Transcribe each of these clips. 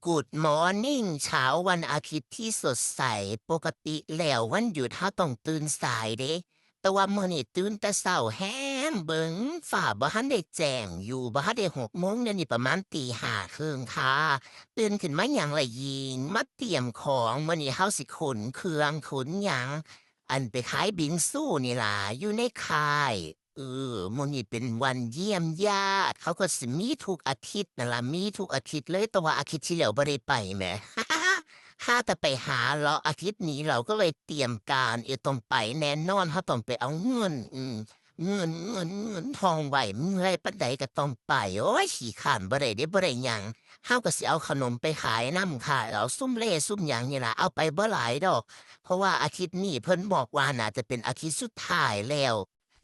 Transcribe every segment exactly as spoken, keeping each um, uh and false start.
Good morning เช้าวันอาทิตย์ที่สดใส ปกติแล้ววันหยุดเฮาต้องตื่นสายเด้ แต่ว่ามื้อนี้ตื่นแต่เช้าแฮง เบิ่งฟ้าบ่ทันได้แจ้งอยู่ บ่ทันได้หกโมง เดี๋ยวนี้ประมาณตีห้าครึ่งค่ะ ตื่นขึ้นมาหยังล่ะหญิง มาเตรียมของ มื้อนี้เฮาสิขนเครื่องขนหยัง อันไปขายบิงซูนี่ล่ะ อยู่ในค่าย เออ มื้อนี้เป็นวันเยี่ยมญาติ เขาก็สิมีทุกอาทิตย์นั่นล่ะ มีทุกอาทิตย์เลย แต่ว่าอาทิตย์ที่แล้วบ่ได้ไปแหม หาแต่ไปหาเลาะ อาทิตย์นี้เราก็เลยเตรียมการ เออ ต้องไปแน่นอน เฮาต้องไปเอาเงิน อืม เงิน เงิน เงินทองไว้ เมื่อยปานใดก็ต้องไป โอ้ย ขี้คร้านบ่ได้เด้ บ่ได้หยัง เฮาก็สิเอาขนมไปขายนำค่ะ เอาซุมเลซุมหยังนี่ล่ะ เอาไปบ่หลายดอก เพราะว่าอาทิตย์นี้เพิ่นบอกว่าน่าจะเป็นอาทิตย์สุดท้ายแล้ว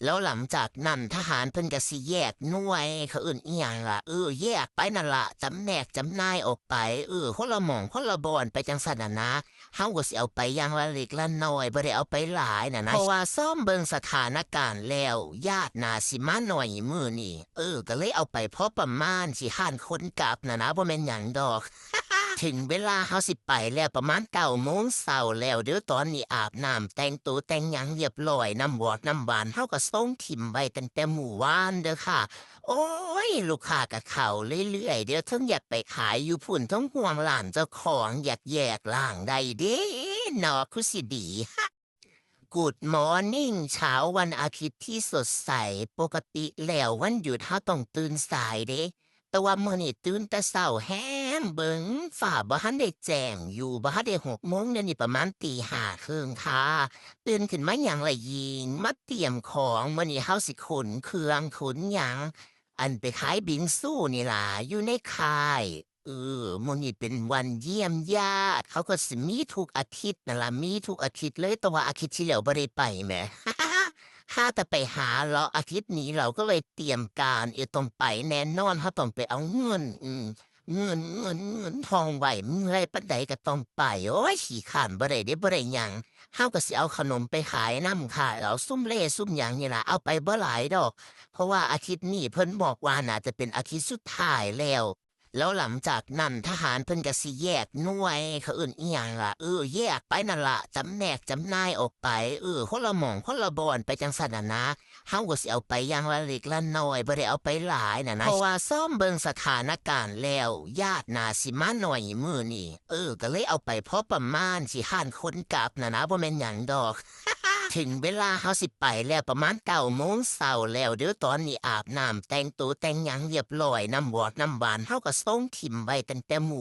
แล้วหลังจากนั้นทหารเพิ่นก็สิแยกหน่วย เขาเอิ้นอิหยังล่ะ เออ แยกไปนั่นล่ะ จำแนกจำหน่ายออกไป เออ คนละหม่องคนละบ่อนไปจั่งซั้นน่ะนะ เฮาก็สิเอาไปอย่างละเล็กละน้อย บ่ได้เอาไปหลายน่ะนะ เพราะว่าซอมเบิ่งสถานการณ์แล้ว ญาติน่าสิมาน้อยมื้อนี้ เออ ก็เลยเอาไปพอประมาณ สิฮ้านคนกลับน่ะนะ บ่แม่นหยังดอก ถึงเวลาเฮาสิไปแล้ว ประมาณเก้าโมงเช้าแล้วเด้อ ตอนนี้อาบน้ำแต่งตัวแต่งหยังเรียบร้อย น้ำหวอดน้ำหวานเฮาก็ส่งถิ่มไว้ตั้งแต่มื้อวานเด้อค่ะ โอ้ย ลูกค้าก็เข้าเรื่อยๆ เด้อ เทิงอยากไปขายอยู่พุ้น เทิงห่วงร้านเจ้าของ อยากแยกร้านได้เด้เนาะ คือสิดี Good morning เช้าวันอาทิตย์ที่สดใส ปกติแล้ววันหยุดเฮาต้องตื่นสายเด้ แต่ว่ามื้อนี้ตื่นแต่เช้าแฮง เบิ่งฟ้าบ่ทันได้แจ้งอยู่ บ่ทันได้หกโมง เดี๋ยวนี้ประมาณตีห้าครึ่งค่ะ ตื่นขึ้นมาหยังล่ะหญิง มาเตรียมของ มื้อนี้เฮาสิขนเครื่องขนหยัง อันไปขายบิงซูนี่ล่ะ อยู่ในค่าย เออ มื้อนี้เป็นวันเยี่ยมญาติ เขาก็สิมีทุกอาทิตย์นั่นล่ะ มีทุกอาทิตย์เลย แต่ว่าอาทิตย์ที่แล้วบ่ได้ไปแหม หาแต่ไปหาเลาะ อาทิตย์นี้เราก็เลยเตรียมการ เออ ต้องไปแน่นอน เฮาต้องไปเอาเงิน อืม เงิน เงิน เงินทองไว้ เมื่อยปานใดก็ต้องไป โอ้ย ขี้คร้านบ่ได้เด้ บ่ได้หยัง เฮาก็สิเอาขนมไปขายนำค่ะ เอาซุมเลซุมหยังนี่ล่ะ เอาไปบ่หลายดอก เพราะว่าอาทิตย์นี้เพิ่นบอกว่าน่าจะเป็นอาทิตย์สุดท้ายแล้ว แล้วหลังจากนั้นทหารเพิ่นก็สิแยกหน่วย เขาเอิ้นอิหยังล่ะ เออ แยกไปนั่นล่ะ จำแนกจำหน่ายออกไป เออ คนละหม่องคนละบ่อนไปจั่งซั้นน่ะนะ เฮาก็สิเอาไปอย่างละเล็กละน้อย บ่ได้เอาไปหลายน่ะนะ เพราะว่าซอมเบิ่งสถานการณ์แล้ว ญาติน่าสิมาน้อยมื้อนี้ เออ ก็เลยเอาไปพอประมาณ สิฮ้านคนกลับน่ะนะ บ่แม่นหยังดอก ถึงเวลาเฮาสิไปแล้ว ประมาณเก้าโมงเช้าแล้วเด้อ ตอนนี้อาบน้ำแต่งตัวแต่งหยังเรียบร้อย น้ำหวอดน้ำหวานเฮาก็ส่งถิ่มไว้ตั้งแต่มื้อ